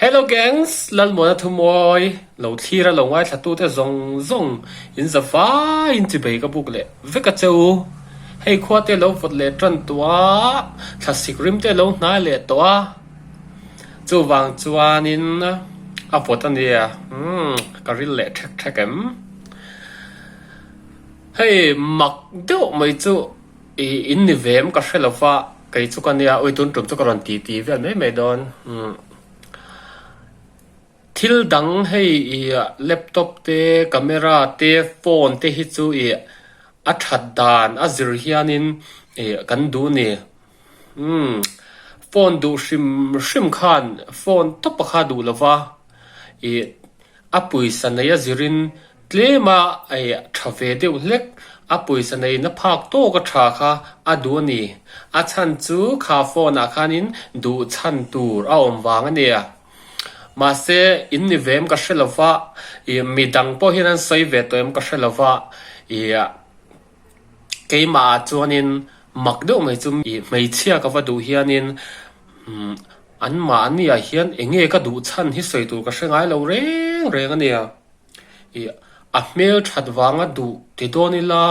Hello gangs, Lalmuana Thumawi lo thlir a lo ngaithlatute zawng zawng in za vaiin chibei ka buk leh vek a che u. Hei khua te lo vawt leh tan tawh a, thlasik rim te lo hnai leh tawh a, chuvang chuanin a vawt a nia, umm ka ril leh thek thek em. Hei mak deuh mai chu. I in ni ve em ka hre lo va, kei chu ka nia, ui tun tum chu ka rawn ti ti vel mai mai dawn. Umm thil dang hei i laptop te, camera te, phone te hi chu i a that dan a zir hianin i kan duh ni. Umm phone duh hrim hrim khan phone tawp a kha duh lo va i A pawisa nei a zirin tlem a tha ve deuh hlek, a pawisa neihna phak tawk a tha kha a duh a ni. A chhan chu kha phone ah khanin duh chhan tur a awm vang a nia. Mahse, in ni ve em ka hre lo va, ih midang pawh hian an sawi ve tawh em ka hre lo va, ih keimah ah chuanin mak deuh mai chu ih hmeichhia ka va duh hianin umm An mahni ah hian eng nge ka duh chhan hi sawi tur ka hre ngai lo reng reng a nia. Ih a hmel that vanga duh ti dawn ila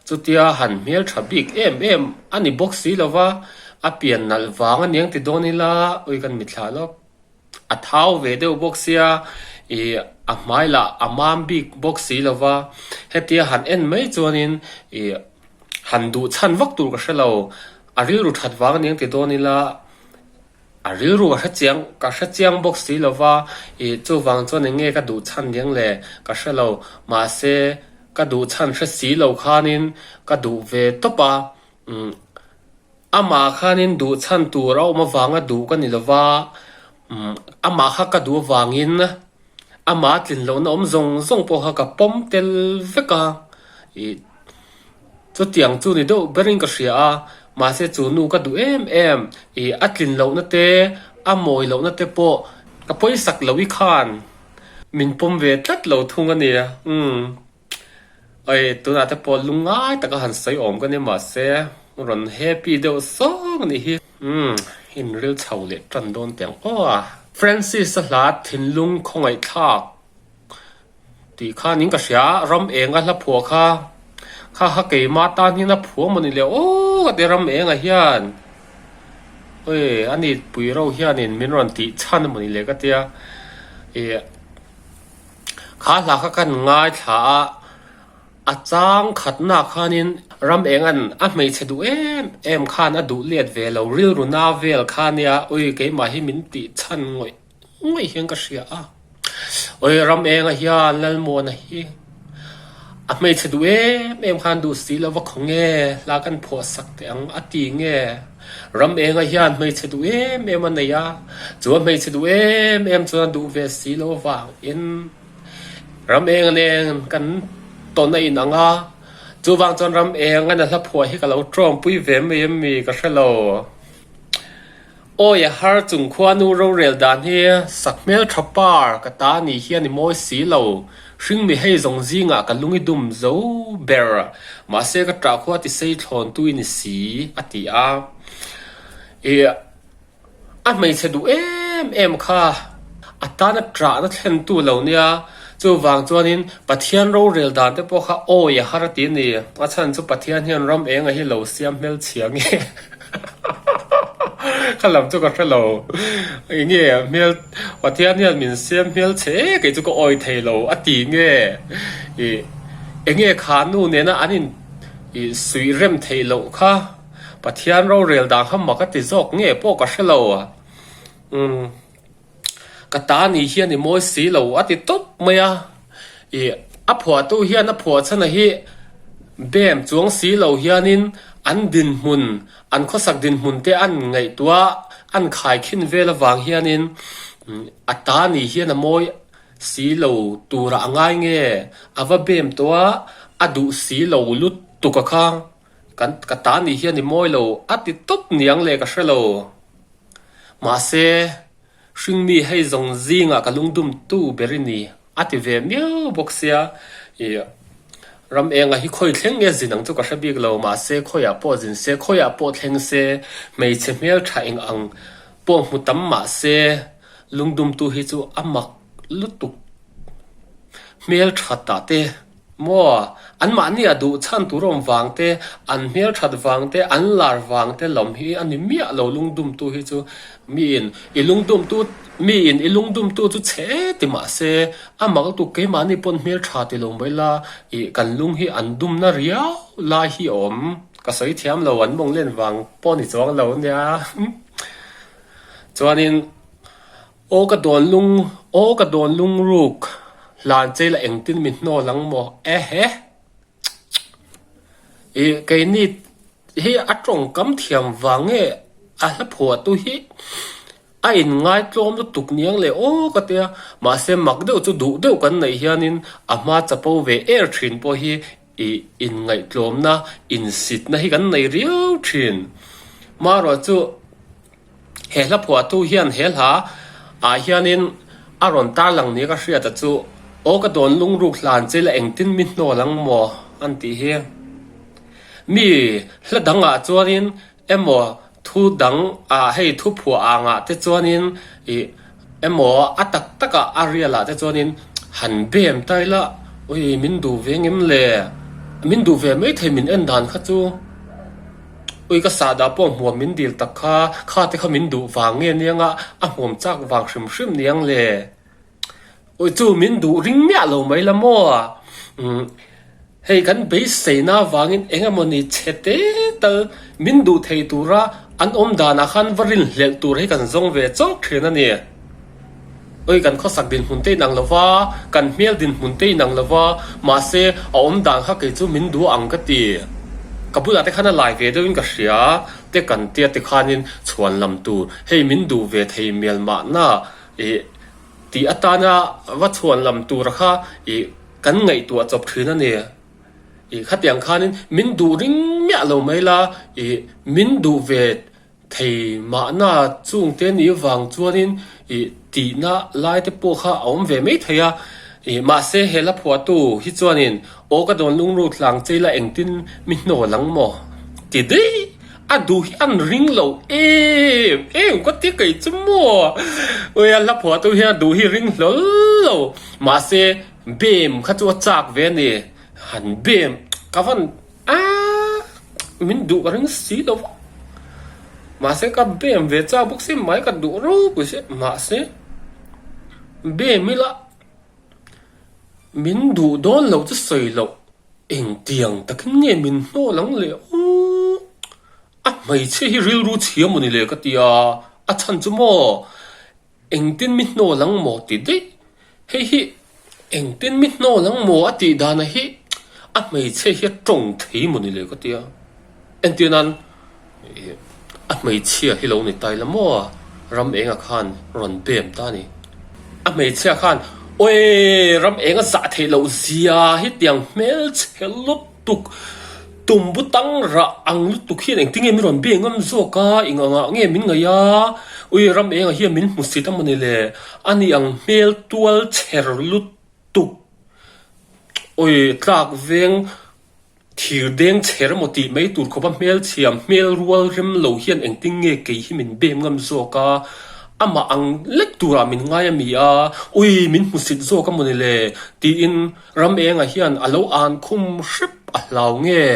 chutia han hmel tha bik em em a ni bawk si lo va, a pian nalh vang a niang ti dawn ila ui kan mitthla lawk. A thau ve deuh bawk sia ih a hmai lah a mam bik bawk si lo va, hetia han en mai chuanin ih han duh chhan vak tur ka hre lo. A rilru that vang a niang ti dawn ila. A rilru ka hre chiang, ka hre chiang bawk si lo va, ih chuvang chuan eng nge ka duh chhan diang le ka hre lo, mahse ka duh chhan hre si lo khanin ka duh ve tawp a, umm amah khanin duh chhan tur a awm avanga duh ka ni lo va, umm amah kha ka duh avangin amah tlin lohna awm zawng zawng pawh kha ka pawm tel vek a, ih. Chutiang chu ni deuh berin ka hria a, mahse chu nu ka duh em em, ih a tlin lohna te, a mawi lohna te pawh ka pawisak loh i khan min pawm ve tlat lo thung a nia, umm oi tunah te pawh lungngai taka han sawi awm ka nia mahse rawn happy deuh sawng a nih hi, umm inril chho leh tan dawn teh ang aw a. Francis-a hla thinlung khawngaihthlak. Tih khan in ka hria a, ram eng a hla phuah kha, kha kha keimah tan hian a phuah maw ni le aw ka ti ram eng ah hian oi a ni pui ro hianin min rawn tih chhan maw ni le ka tia ih kha hla kha kan ngaithla a, a chang khatna khanin ram eng an a hmeichhe duh em em khan a duh let ve lo rilru na vel kha nia ui keimah hi min tih chhan ngawih. Ngawih hian ka hria a, awi ram enga hian Lalmuana hi a hmeichhe duh em em khan duh si lo va khaw nge hla kan phuah sak teh ang a ti nge ram enga hian hmeichhe duh em em a nei a, chu a hmeichhe duh em em chuan a duh ve si lo vangin ram enga nen kan tawn a inang a, chuvang chuan ram enga hla phuah hi ka lo tawngpui ve mai em mi ka hre lo. Awi a har chung khuanu rorel dan hi sakhmel tha par ka ta ni hian i mawi si lo. Hringmi hei zawng zingah ka lung i dum zo ber. Mahse ka ṭah khua ti sei thlawn tu i ni si, a ti a. I a hmeichhe duh em em kha a tana ṭahna thlentu lo nia. Chuvang chuanin Pathian rorel dan te pawh kha awi a har a ti a ni. A chhan chu Pathian hian ram enga hi lo siam hmelchhia nge. Kha lam chu ka hre lo. Enge hmel Pathian hian min siam hmelchhe e kei chu ka awi thei lo a ti nge. Ih enge kha nu nena an in ih suih rem theih loh kha Pathian rorel dan kha mak a ti zawk nge pawh ka hre lo. Umm. Ka ta ni hian i mawi si lo a ti tawp mai a, ih a phuahtu hian a phuah chhan a hi bem chuang si lo hianin an dinhmun, an khawsak dinhmun te an ngaihtuah an khaikhin vel avang hianin a ta ni hian a mawi si lo turah a ngai nge, a va bem tawh a, a duh si lo lutuk a kha, kan ka ta ni hian i mawi lo a ti tawp niang le ka hre lo. Mahse, hringmi hei zawng zingah ka lungdumtu ber i ni, a ti ve miau bawk sia. Ih, ram enga hi khawi thleng nge zin ang chu ka hre bik lo, mahse khawiah pawh zin se, khawiah pawh thleng se, hmeichhe hmeltha eng ang pawh hmu tam mahse. Lungdumtu hi chu a mak lutuk hmel that ah te maw anmahni a duh chhan tur awm vang te an hmel that vang te an lar vang te lam hi a ni miah lo lungdumtu hi chu miin i lungdumtu miin i lungdumtu chu chhe ti mah se a mak lutuk keimahni pawn hmel tha ti lo mai la ih kan lung hi an dumna riau lai hi a awm ka sawi thiam lo an mawng len vang pawh a ni chuang lo nia. Chuanin aw ka dawn lung aw ka dawn lung ruk hlan chei la engtin mi hnawl ang maw ehe ih keini hi a tawngkam thiam vang nge a hla phuah tu hi a in ngaitlawm lutuk niang leh aw ka tia mahse mak deuh chu duh deuh kan neih hianin a hma chapo ve er thin pawh hi ih inngaihtlawmna insitna hi kan nei riau thin marawh chu. He hla phuahtu hian he hla ah hianin a rawn tarlang nia ka hriat a chu aw ka dawn lungruk hlan che la engtin mi hnawl ang maw an tih hi. Mi hla dang ah chuanin emaw thu dang ah hei thu phuah ang ah te chuanin ih emaw a tak tak ah a rial ah te chuanin han bem ta ila ui min duh ve ngem le min duh ve maithei min en dan kha chu. Ui ka sahdah pawh hmuam min dil tak kha, kha te kha min duh vang nge niang a, a hmuam chak vang hrim hrim niang le. Ui chu min duh ring miah lo mai la maw? Umm hei kan beiseina vangin eng emawni chhe te tal min duh thei tura an awm danah khan va rinhlelh tur hi kan zawng ve chawk thin a ni. Oi kan khawsak dinhmun te inang lova, kan hmel dinhmun te inang lova, mahse a awm dan kha kei chu min duh ang ka ti. Ka bulah te khan a lai ve deuhin ka hria te kan tia ti khanin chhuan lam tur hei min duh ve thei mial mahna ih tih atana va chhuan lam tur kha ih kan ngaihtuah chawp thin a ni. Ih khatiang khanin min duh ring miah lo mai la ih min duh ve Thei mahna chungte nih vang chuanin ih tihna lai te pawh kha a awm ve mai thei a, ih mahse he la phuahtu hi chuanin aw ka dawn lungru tlang chei la engtin mi hnawl ang maw ti daih a duh hi an ring lo em em ka ti kei chu maw ui a hla phuahtu hian a duh hi ring hlawl lo mahse bem kha chu a chak ve a ni han bem ka van Aaa min duh ka ring si lo va, mahse ka bem ve chak bawk si mai ka duh ropui si mahse bem ila min duh dawn lo chu sawi loh engtiang takin nge min hnawl ang le aww a hmeichhia hi rilru chhia maw ni le ka ti a, a chhan chu maw. Engtin mi hnawl ang maw ti daih? Hei hi engtin mi hnawl ang maw a tih dana hi a hmeichhia hi a tawng thei maw ni le ka tia. Entir nan a hmeichhia hi lo ni ta ila maw ram enga khan rawn bem ta a ni. A hmeichhia khan awii ram enga zah theih loh zia hi tiang hmelchhe lutuk. Tuk tumbu tang rah ang lutuk hian engtin nge min rawn beng ngam zawk a, eng angah nge min ngaih a, ui ram engah hian min hmu sit a mawni le, a ni ang hmel tual chher lutuk, ui tlak veng thir deng chher emaw tih mai tur khawpa hmel chhiam hmel rual rem lo hian engtin nge kei hi min bem ngam zawk a, amah ang lek turah min ngai a mi a, ui min hmu sit zawk a mawni le tiin. Ram enga hian a lo an khum hrep a hlau nge?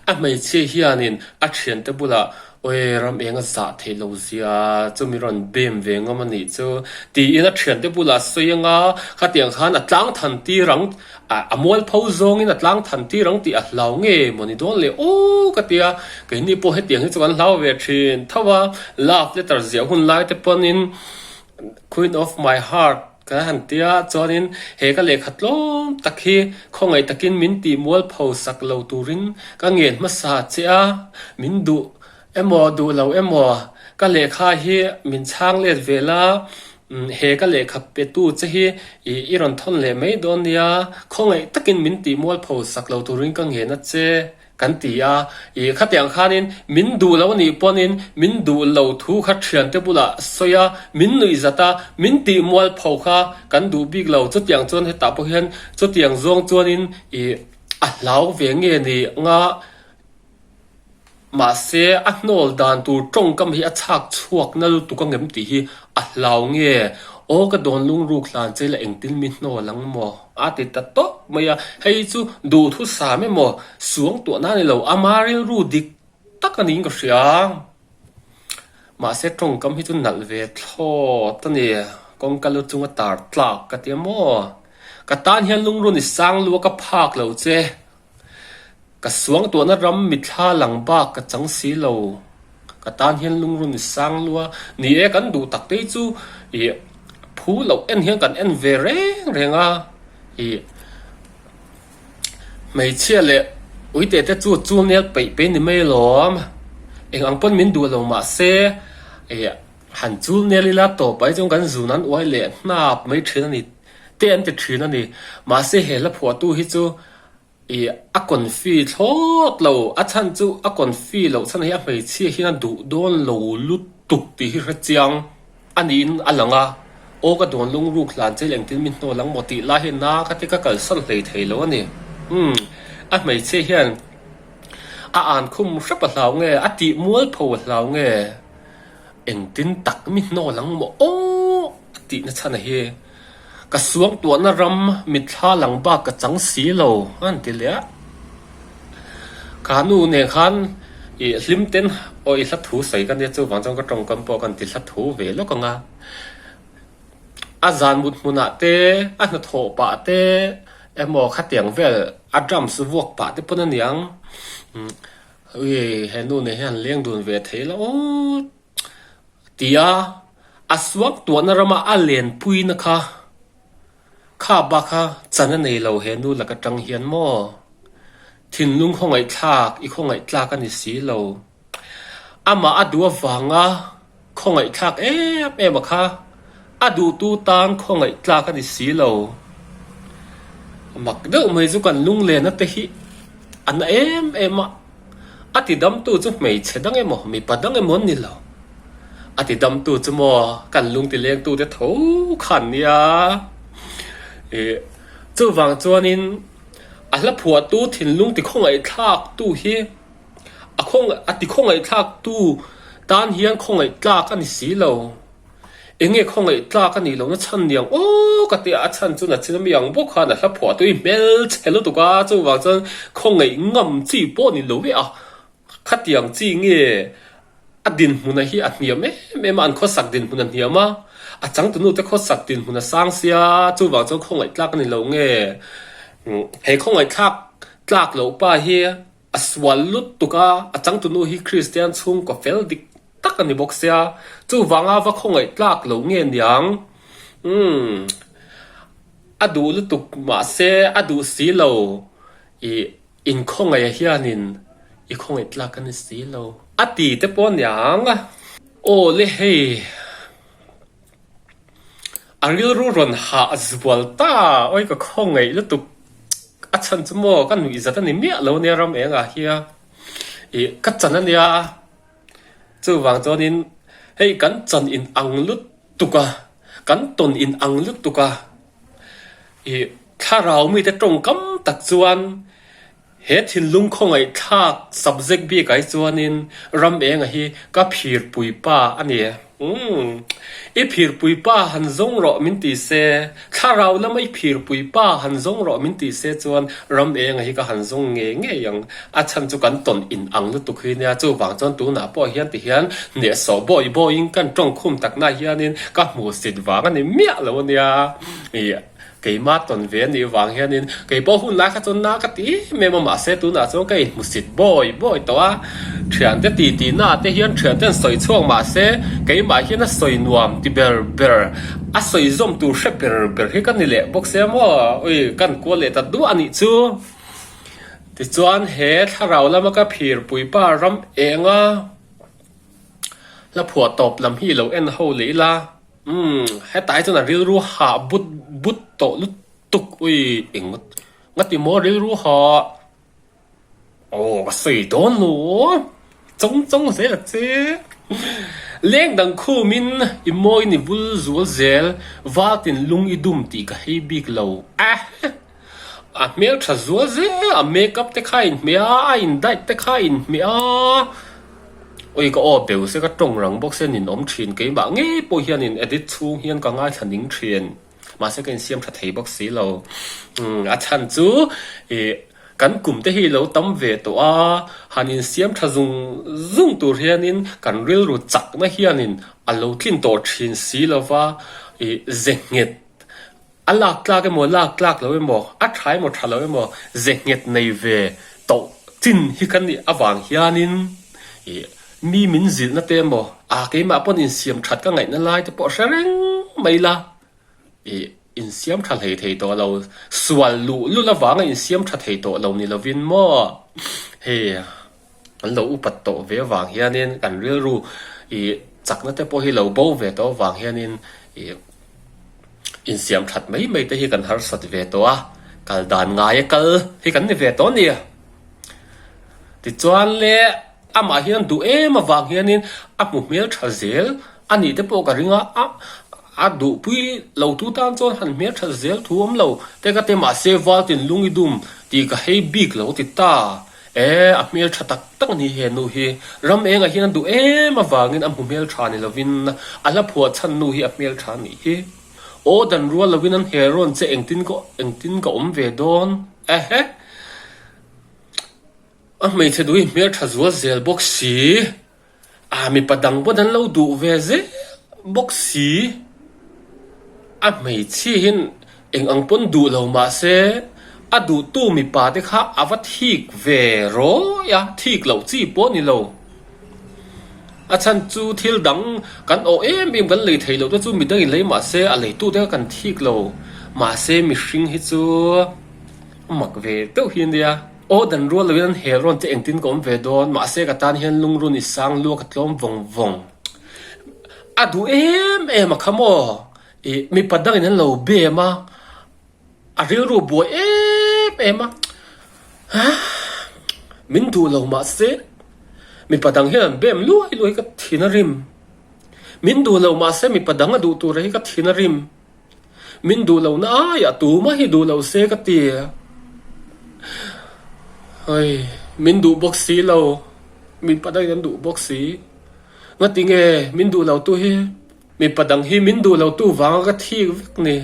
A hmeichhia hianin a thiante bulah, Awi, ram enga zah theih lo zia chu mi rawn bem ve ngam a nih chu, tiin a thiante bulah sawi anga khatiang khan a tlang than tir ang, a mualpho zawngin a tlang than tir ang tih a hlau nge maw ni dawn le aw ka ti a, keini pawh hetiang hi chu kan hlau ve thin tho a, love letter ziah hun lai te pawhin Queen of my heart, Ka han ti a, chuanin he ka lehkha tlawm tak hi khawngaih takin min tih mualpho sak lo turin ka ngen hmasa che a, min duh emaw duh lo emaw ka lehkha hi min chhang let ve la, he ka lehkha petu che hi i rawn thawn leh mai dawn nia, khawngaih takin min tih mualpho sak lo turin ka ngen a che. Kan ti a, ih khatiang khanin min duh lo anih pawnin min duh lo thu kha thiante bulah sawi a, min nuih zat a, min tih mual pho kha kan duh bik lo. Chutiang chuan hetah pawh hian chutiang zawng chuanin ih a hlau ve nge ni anga. Mahse, a hnawl dan tur tawngkam hi a chhak chhuak na lutuk angem tih hi a hlau nge? Aw ka dawn lungruk hlan che la engtin mi hnawl ang maw? A ti ta tawp mai a, hei chu duhthusam emaw suang tuah na ni lo, ama rilru dik tak a niin ka hria. Mahse tawngkam hi chu nalh ve thlawt a ni, kawngka lu chunga tar tlak ka ti a maw? Ka tan hian lungrun i sang lu a ka phak lo che. Ka suang tuahna ram mithla lang bak ka chang si lo. Ka tan hian lungrun i sang lua. Ni e, kan duh tak te hi chu ih phu loh en hian kan en ve reng reng a. Ih hmeichhia leh uite te chu chul nel peih peih ni mai alawm. Eng ang pawn min duh lo mah se ih han chul nel ila tawp ai chuan kan zun an uai leh hnap mai thin a ni te an ti thin a ni. Mahse he hla phuahtu hi chu Ih, a confi thlawt lo. A chhan chu a confi loh chhan hi a hmeichhia hian a duh dawn lo lutuk tih hi hre chiang a niin a lang a. Aw ka dawn lungruk hlan che engtin min hnawl ang maw tih lai hi na ka ti ka kalsan hlei thei lo a ni. Umm, a hmeichhia hian a an khum hrep a hlau nge, a tih mualpho a hlau nge, engtin tak mi hnawl ang maw aw a tihna chhan a hi. Ka suang tuahna ram mitthla lang bak ka chang si lo a han ti leh a. Ka nu nen khan ih hlim ten aw i hla thu sawi ka nia chuvang chuan ka tawngkam pawh ka han ti hla thu ve lawk ang a. A zan mut hmunah te, a hnathawh pah te emaw khatiang vel a drums vuak pah te pawn a niang. Ui he nu nen hian leng dun ve thei la aw. Tia a suak tuahna rama a lenpuina kha kha bak kha chan a nei lo he nu lak atang hian maw? Thinlung khawngaihthlak i khawngaihthlak a ni si lo. Amah a duh avanga khawngaihthlak em em a kha a duhtu tan khawngaihthlak a ni si lo. Mak deuh mai chu kan lunglena te hi a na em em a. A ti damtu chu hmeichhe dang emaw, mipa dang emaw an ni lo. A ti damtu chu maw kan lung ti lengtu te tho khan nia. Ih, chuvang chuanin a hla phuahtu thinlung ti khawngaihthlaktu hi a khawngaih a ti khawngaihthlaktu tan hian khawngaihthlak a ni si lo. Eng nge khawngaih tlak a nih lohna chhan ni ang aw ka ti a, a chhan chu nachin ami ang bawk khan a hla phuah tui hmelchhe lutuk a, chuvang chuan khawngaih ngam chi pawh ni lo e a, khatiang chi nge a dinhmuna hi a hniam em em a, an khawsak dinhmun a hniam a, a changtunu te khawsak dinhmun a sang sia, chuvang chuan khawngaih tlak a ni lo nge he khawngaih thlak tlak loh pa hi A sual lutuk a, a changtunu hi Kristian chhungkaw fel dik tak a ni bawk sia, chuvanga va khawngaih tlak lo nge niang? Umm, a duh lutuk mahse a duh si lo, i inkhawngaiha hianin i khawngaih tlak a ni si lo a ti te pawh niang. Aw le hei. A rilru rawn hah zual ta, awi ka khawngaih lutuk a chhan chu maw ka nuih zat a ni miah lo nia ram engah hian ih ka chan a nia chuvang chuanin hei kan chan in ang lutuk a kan tawn in ang lutuk a ih thlarau mite tawngkam tak chuan. He thinlung khawngaihthlak subject bik ai chuanin ram enga hi ka phirpui pa a ni. Umm. I phirpui pa han zawng rawh min ti se, thlarau lama i phirpui pa han zawng rawh min ti se chuan ram enga hi ka han zawng ngei ngei ang. A chhan chu kan tawn in ang lutuk hi nia, chuvang chuan tunah pawh hian ti hian hnehsawh bawi bawiin kan tawngkhum takna hianin ka hmuhsit vang a ni miah lo a nia. Ih. Keimah tawn ve anih vang hianin kei pawh hun lai kha chuan na ka ti em em a, mahse tunah chuan ka inhmusit bawi bawi tawh a, thiante ti tih naah te hian thiante an sawi chhuak mahse keimah hian a sawi nuam ti ber ber a sawi zawm tur hre ber ber hi ka ni leh bawk sia maw ui kan kual leh ta duah anih chu. Tichuan he thlarau lama ka phirpui pa ram enga hla phuah tawp lam hi ilo en ho leh ila. Umm, hetlai chuan a rilru hah but but tawh lutuk ui eng ngati maw rilru hah aw ka sawi dawn lo chawng chawng zel a che leng dang khumin i mawi ni vul zual zel valtin lung i dum tih ka hei bik lo eh. A hmel tha zual zel a makeup te kha a inhmeh a, a in diet te kha a inhmeh a, ui ka aw beu se ka tawng rang bawk se ninawm thin keimah ngei pawh hian in edit chhung hian ka ngaithla ning thin mahse ka insiam tha thei bawk si lo umm a chhan chu ih kan kum te hi lo tam ve tawh a han insiam tha zung zung tur hianin kan rilru chakna hianin a lo tlin tawh thin si lova ih ze nghet A lak tlak emaw lak tlak lo emaw, a tha emaw tha lo emaw ze nghet nei ve tawh chin hi kan nih avang hianin ih mi min zilhna te emaw ah keimah pawn insiam that ka ngaihna lai te pawh hre reng mai la ih insiam tha hlei thei tawh lo, sual luh lul avanga insiam tha thei tawh lo ni lovin maw hei an lo upat tawh ve avang hianin kan rilru ih chakna te pawh hi lo bo ve tawh avang hianin ih. Insiam that mai mai te hi kan harsat ve tawh a, kal dan ngaia kal hi kan ni ve tawh a ni. Tichuan le amah hian duh em avang hianin a hmu hmel tha zel a nih te pawh ka ring a, a duhpui lo tu tan chuan han hmel that zel thu awm lo te ka ti mahse Valtin lung i dum tih ka hei bik lo ti ta. E, a hmel tha tak tak a ni he nu hi. Ram engah hian a duh em avangin a hmu hmel tha ni lovin a hla phuah chhan nu hi a hmel tha a nih hi. Aw dan rual lovin an hel rawn che engtin ka engtin ka awm ve dawn ehe. A hmeichhe duh hi hmel tha zual zel bawk si. A mipa dang pawn an lo duh ve zel bawk si. A hmeichhia hian eng ang pawn duh lo mah se a duhtu mipa te kha a va thik ve rawi a, thik loh chi pawh a ni lo. A chhan chu thil dang kan awh em em kan lei thei loh te chu midangin lei mah se a leitu te kha kan thik lo. Mahse mihring hi chu a mak ve deuh hi a nia. Aw dan rual loin an hel rawn che engtin ka awm ve dawn mahse ka tan hian lungrun i sang lua ka tlawm vawng vawng. A duh em em a kha maw ih mipa dangin an lo bem a, a rilru buai em em a min duh lo mahse mipa dang hian an bem luai luai hi ka thin a rim. Min duh lo mahse mipa dang a duh tur hi ka thin a rim. Min duh lo na aiah tumah hi duh lo se ka ti. Hei, min duh bawk si lo, mipa dangin an duh bawk si. Ngati nge min duh lo tu hi mipa dang hi min duh lo tu vanga ka thik vek ni.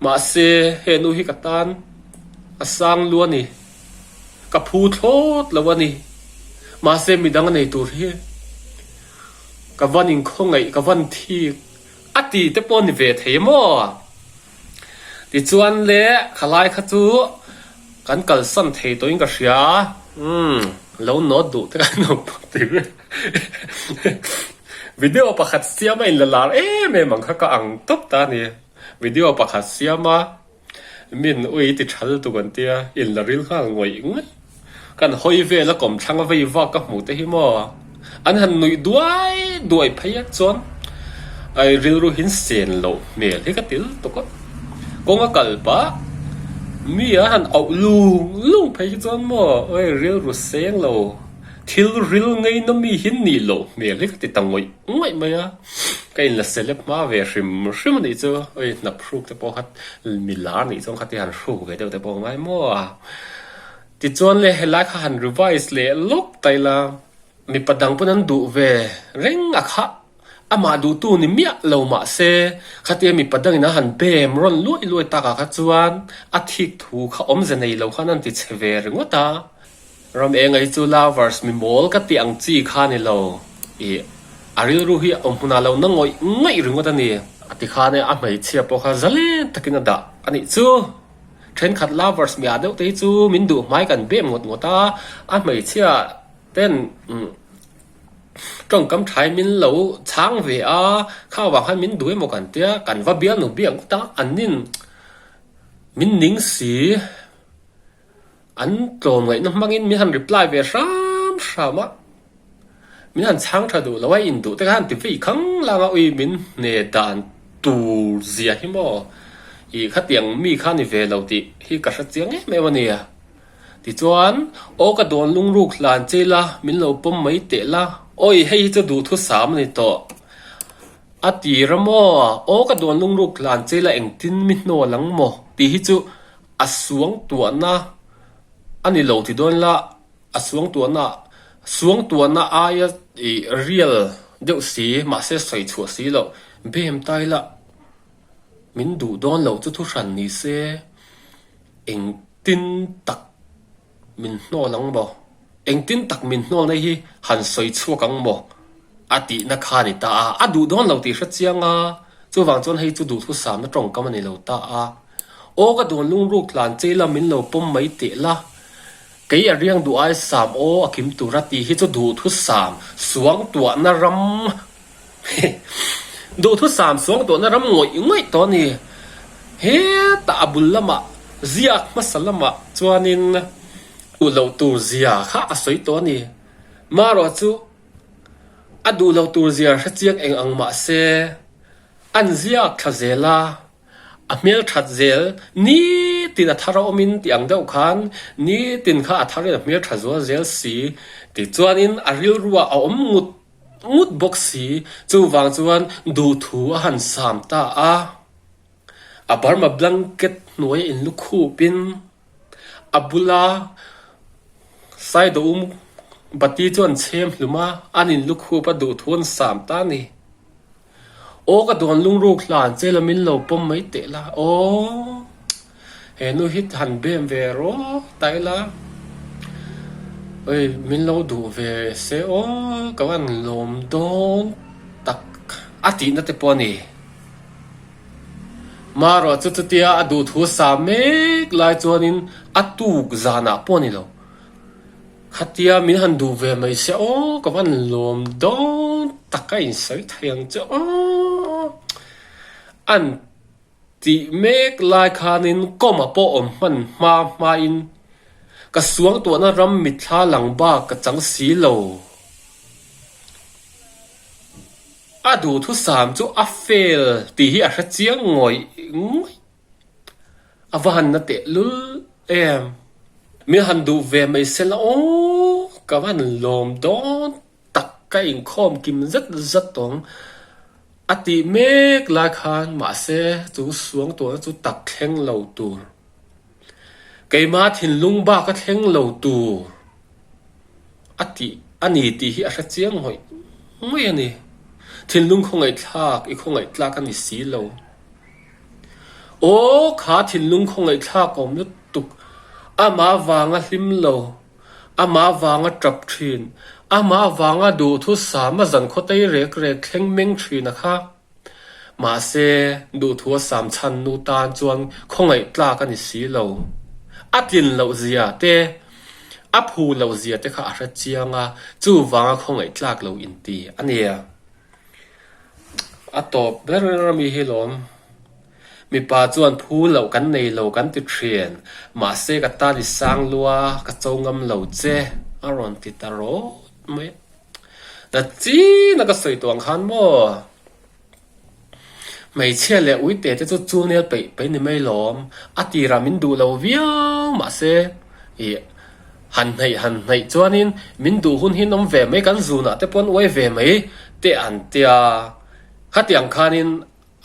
Mahse, he nu hi ka tan a sang lu a ni. Ka phu thlawt lo a ni. Mahse, midang a nei tur hi ka van inkhawngaih, ka van thik. A ti te pawh ni ve thei maw? Tichuan le khalai kha chu kan kalsan thei tawhin ka hria. Umm, lo nawt duh te kan awm tawh ti ve. Video pakhat siam a inla lar em em ang kha ka ang tawp ta a ni. Video pakhat siam a. Min ui ti thal tuk an tia, in la ril nghal ngawih ngawih. Kan hawi vel a kawmthlang a vei vak ka hmuh te hi maw? An han nuih duai duai phei a chuan ai rilru hin sen loh hmel hi ka til tuk a. Kawng a kal pah mi a han auh lung lung phei hi chuan maw oi rilru seng lo thil ril ngaina mi hin nih loh hmel hi ka ti ta ngawih ngawih mai a. Ka inla celeb hma ve hrim hrim a nih chu, oi hnap hruk te pawh kha mi lar nih chuan khati han hruk ve deuh te pawh a ngai maw a. Tichuan le helai kha han revise leh lawk ta ila, mipa dang pawn an duh ve reng a kha, amah duhtu ni miah lo mah se khatia mipa dangin a han bem rawn luai luai takah kha chuan a thik thu kha awmze nei lo khan an ti chhe ve ringawt a. Ram eng ei chu lovers mi mawl ka tih ang chi kha ni lo. Ih, a rilru hi awm hmunah lo na ngawih ngawih ringawt a ni. A ti khan e, a hmeichhia pawh kha zalen takin a dah a nih chu. Thenkhat lovers mi ah deuh te hi chu min duh hmai kan bem ngawt ngawt a, a hmeichhia ten tawngkam thai min lo chhang ve a, kha vang khan min duh emaw kan tia, kan va bialnu biak ngawt a, an nin min ning si. An tlawmngaihna hmangin min han reply ve hram hram a, min han chhang tha duh lo a, induh te kha han ti vei khang lang a, ui min hne dan tur zia hi maw ih khatiang mi kha ni ve lo tih hi ka hre chiang em em a ni. Tichuan, aw ka dawn lungruk hlan che ila min lo pawm mai teh la, awi hei hi chu duhthusam a ni tawh. A tir a maw, aw ka dawn lungruk hlan che ila engtin mi hnawl ang maw tih hi chu. A suangtuahna a ni lo ti dawn la, a suangtuahna suangtuahna aia ih real deuh si mahse sawi chhuah si loh bem ta ila min duh dawn loh chu thu hran ni se engtin tak min hnawl ang maw? Engtin tak min hnawl na hi han sawi chhuak ang maw? A tihna kha a ni ta a, a duh dawn lo tih hre chiang a, chuvang chuan hei chu duhthusamna tawngkam a ni lo ta a. Aw ka dawn lungruk tlan chei la min lo pawm mai teh la, kei a riang duh ai sam aw a kim tur a tih hi chu duhthusam suangtuahna ram Duhthusam suangtuahna ram ngawih ngawih tawh a ni. Hetah a bul lamah ziak hmasa lamah chuanin duh loh tur zia kha a sawi tawh a ni. Marawh chu a duh loh tur zia hre chiang eng ang mah se an ziak thla zel a, a hmelthat zel nitin a thar a awmin tih ang deuh khan nitin kha a tharin a hmeltha zual zel si tichuanin a rilruah a awm ngut ngut bawk si, chuvang chuan duhthu a han sam ta a. A Burma blanket hnuai a inlu khupin a bula Saidaum bati chu an chhem hlum a, an inlu khup a duhthu an sam ta a ni. Aw ka dawn lungruk hlan che la min lo pawm mai teh la aw he nu hi han bem ve rawh ta ila oi min lo duh ve se aw ka van lawm dawn tak a tihna te pawh a ni. Marawh chu chutia a duhthu sa mek lai chuanin a tuk zanah pawh a ni lo. Khatia min han duh ve mai se aw ka van lawm dawn tak a insawi thei ang che aw. An tih mek lai khanin kawma pawh awm hman hma hmain ka suangtuahna ram mitthla lang bak ka chang si lo. A duhthusam chu a fail tih hi a hre chiang ngawih ngawih. A va han na teh lul em. Min han duh ve mai se la aw, ka va han lawm dawn tak ka inkhawm kim zet zet tawng a tih mek lai khan mahse chu suang tuahna chu tak thleng lo tur. Keimah thinlung bak a thleng lo tur a tih a ni tih hi a hre chiang ngawih ngawih a ni. Thinlung khawngaihthlak i khawngaihthlak a ni si lo. Aw, kha thinlung khawngaihthlak awm lutuk, amah vanga hlim lo, amah vanga tap thin, amah vanga duhthusam a zan khawtei rek rek thleng meng thin a kha. Mahse, duhthua sam chhan nu tan chuan khawngaihthlak a ni si lo. A tlin loh zia te, a phu loh zia te kha a hre chiang a, chuvanga khawngaihthlak lo inti a nia. A tawp ber a mi hi lawm. Mipa chuan phu loh kan nei lo kan ti thin. Mahse ka tan i sang lua ka cho ngam lo che a rawn ti ta rawt mai a. Na chin a ka sawi tawh ang khan maw. Hmeichhia leh uite te chu chunel peih peih ni mai lawm. A tirah min duh lo viau mahse ih han hnaih han hnaih chuanin min duh hun hi an awm ve mai kan zunah te pawh an uai ve mai te an tia. Khatiang khanin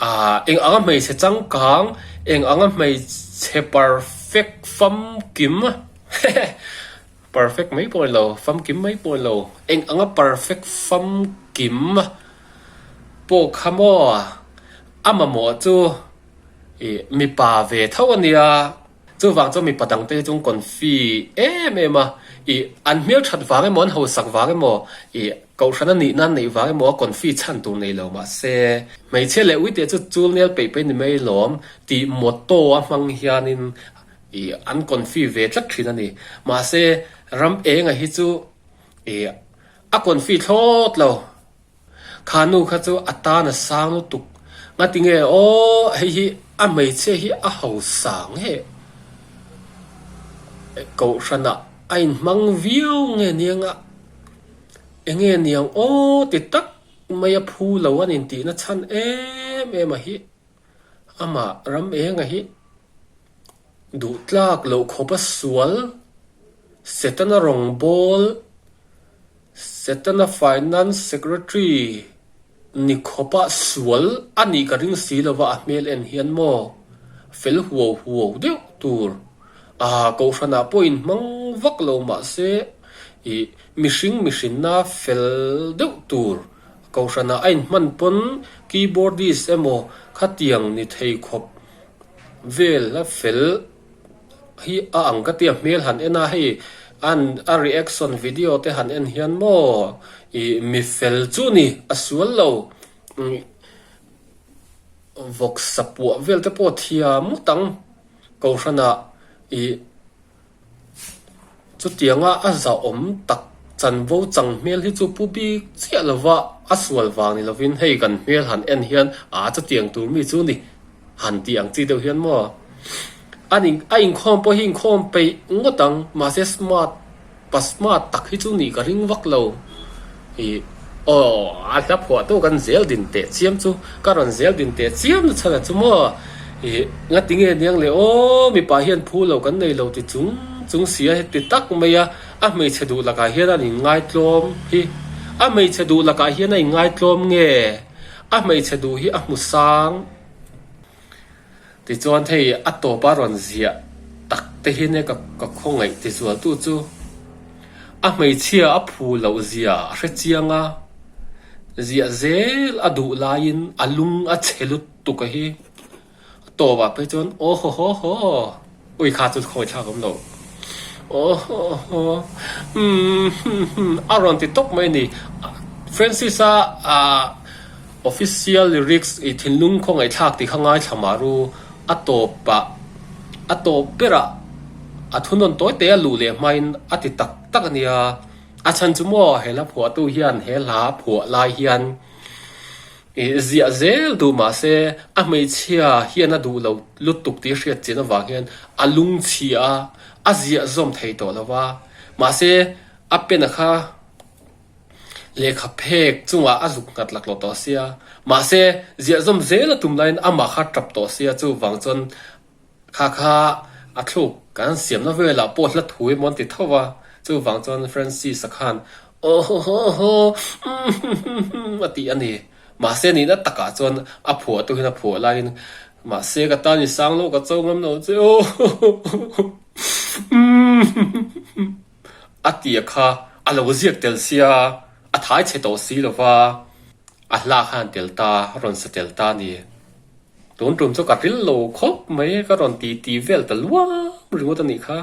ah eng anga hmeichhe changkang eng anga hmeichhe perfect famkim hehe. Perfect mai pawh a ni lo, famkim mai pawh a ni lo. Eng anga perfect famkim pawh kha maw a mamawh chu ih mipa ve tho a nia. Chuvang chuan mipa dangte hi chu an confi em em a, ih an hmelthat vang emaw an hausak vang emaw ih kohhran a nihna an neih vang emaw a confi chhan tur nei lo mahse hmeichhia leh uite chu chul nel peih peih ni mai lawm tih motto a hmang hianin Ih an confi ve tlat thin a ni. Mahse ram enga hi chu ih a confi thlawt lo. Kha nu kha chu a tan a sang lutuk. Ngati nge aw hei hi a hmeichhia hi a hausa nge kohhranah a inhmang viau nge nianga enge niang aw ti tak mai a phu lo a nin tihna chhan em em a hi. Amah ram enga hi duh tlak loh khawp a sual, Setana rawngbâwl, Setana Finance Secretary ni khawpa sual a nih ka ring si lova a hmel en hian maw fel huau huau deuh tur. Aa kohhranah pawh inhmang vak lo mahse ih mihring mihrinna fel deuh tur kohhranah a inhman pawn keyboardist emaw khatiang ni thei khawp vel a fel hi a ang ka tia hmel han en a hei an a reaction video te han en hian maw ih mi fel chu ni a sual lo vawksa puah vel te pawh thiam ngawt ang kohhranah ih chutianga a zahawm tak chanvo chang hmel hi chu pu bik chiah lova a sual vang ni lovin hei kan hmel han en hian aa chutiang tur mi chu ni han tih ang chi deuh hian maw a in a inkhawm pawh hi inkhawm peih ngawt ang mahse smart Pa smart tak hi chu nih ka ring vak lo. Ih, aw, a hla phuah tu kan zel din teh chiam chu, ka rawn zel din teh chiam na chhan a chu maw? Ih, ngati nge niang le aw, mipa hian phu lo kan nei lo ti chung chung si a heti tak mai a, a hmeichhe duh lakah hian an inngaitlawm hi, a hmeichhe duh lakah hian a inngaitlawm nge, a hmeichhe duh hi a hmu sang. Tichuan hei a tawp a rawn ziah tak te hi nia ka ka khawngaih ti zualtu chu a hmeichhia a phu loh zia a hre chiang a, ziah zel a duh laiin a lung a chhe lutuk a hi. A tawpah phei chuan aw haw haw haw ui kha chu khawi thlak awm lo aw haw haw umm hum hum a rawn ti tawp mai a ni. Francis-a ah. Official lyrics i thinlung khawngaihthlak tih kha ngaithla mah ru, a tawpah a tawp berah a thunawn tawi te a luh leh hmain a ti tak tak a nia. A chhan chu maw he hla phuahtu hian he hla phuah lai hian i ziah zel duh mah se a hmeichhia hian a duh lo lutuk tih hriat chin avang hian a lungchhia a, a ziah zawm thei tawh lo va. Mahse a pen a kha. Lehkha phek chungah a zuk nghat laklawh tawh sia. Mahse, ziahzawm zel a tum laiin amah kha tap tawh sia chuvang chuan kha kha a thluk kan siamna velah pawh hla thu emaw an ti tho va, chuvang chuan Francis-a khan aw haw haw haw umm hum hum hum a ti a ni. Mahse, nihna takah chuan a phuah tu hian a phuah laiin mahse ka tan i sang lo ka cho ngam lo che aw haw haw haw umm hum hum hum. A tia kha a lo ziak tel sia, a thai chhe tawh si lo va, a hla khan tel ta, a rawn sa tel ta a ni. Tun tum chu ka ril lo khawp mai, ka rawn ti ti vel ta luam ringawt a nih kha.